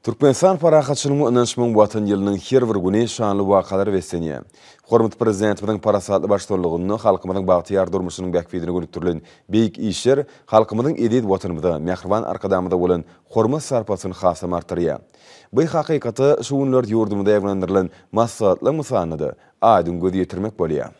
Türkmenistan parahatçylygyň we ynanyşmagyň Watany ýylynyň her bir güni şanly wakalara beslenýär. Hormatly Prezidentimiziň parasatly baştutanlygynda halkymyzyň bagtyýar durmuşynyň bähbidine gönükdirilen beýik işler halkymyzyň eziz Watanymyza, mähriban Arkadagymyza bolan hormat-sarpasyny hasam artdyrýar. Bu hakykata şu günler ýurdumyzda ýaýbaňlandyrylan maslahatlaryň mysalynda-da aýdyň göz ýetirmek bolýar.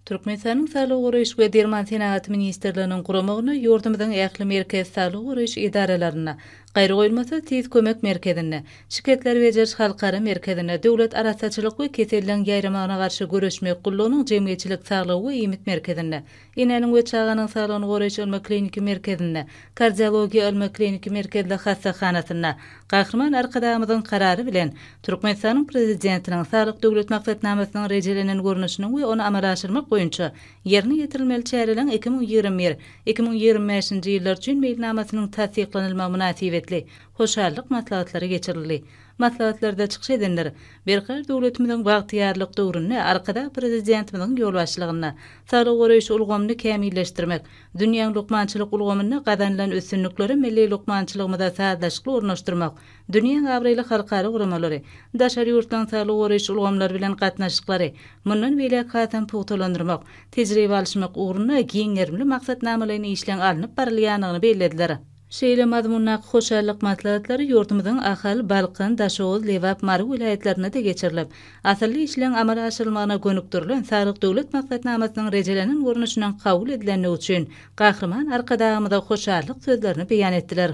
Türkmenistanyň Saglygy goraýyş we derman senagaty ministrliginiň guramagynda ýurdumyzyň ähli merkezi saglygy goraýyş edaralarynda, Gaýragoýulmasyz tiz kömek merkezinde, Şikesleri bejeriş halkara merkezinde, Döwlet arassaçylyk we keselleriň ýaýramagyna garşy göreşmek gullugynyň jemgyýetçilik saglygy we iýmit merkezinde, Enäniň we çaganyň saglygyny goraýyş ylmy-kliniki merkezinde, Kardiologiýa ylmy-kliniki merkezli hassahanasynda Gahryman Arkadagymyzyň Karary bilen, Türkmenistanyň Prezidentiniň Saglyk Döwlet maksatnamasynyň rejelenen görnüşiniň we ony amala aşyrmak boýunça ýerine ýetirilmeli çäreleriň 2021, 2025-nji ýyllar üçin meýilnamasynyň tassyklanylmagy mynasybetli hoşallyk maslahatlary geçirildi. Maslahatlarda çykyş edenler Berkarar döwletimiziň bagtyýarlyk döwründe Arkadag Prezidentimiziň ýolbaşçylygynda saglygy goraýyş ulgamyny kämilleşdirmek, dünýäň lukmançylyk ulgamynda gazanylan üstünlikleri milli lukmançylygymyza sazlaşykly ornaşdyrmak, dünýäň abraýly halkara guramalary, daşary ýurtlaryň saglygy goraýyş ulgamlary bilen gatnaşyklary mundan beýläk hasam pugtalandyrmak, tejribe alyşmak ugrunda giň gerimli maksatnamalaýyn işleň alnyp barylýandygyny bellediler. Şeýle mazmundaky hoşallyk maslahatlary ýurdumyzyň Ahal, Balkan, Daşoguz, Lebap, Mary welaýatlarynda-da geçirilip, asylly işleň amala aşyrylmagyna gönükdirilen Saglyk Döwlet maksatnamasynyň rejelenen görnüşiniň kabul edilendigi üçin Gahryman Arkadagymyza hoşallyk sözlerini beýan etdiler.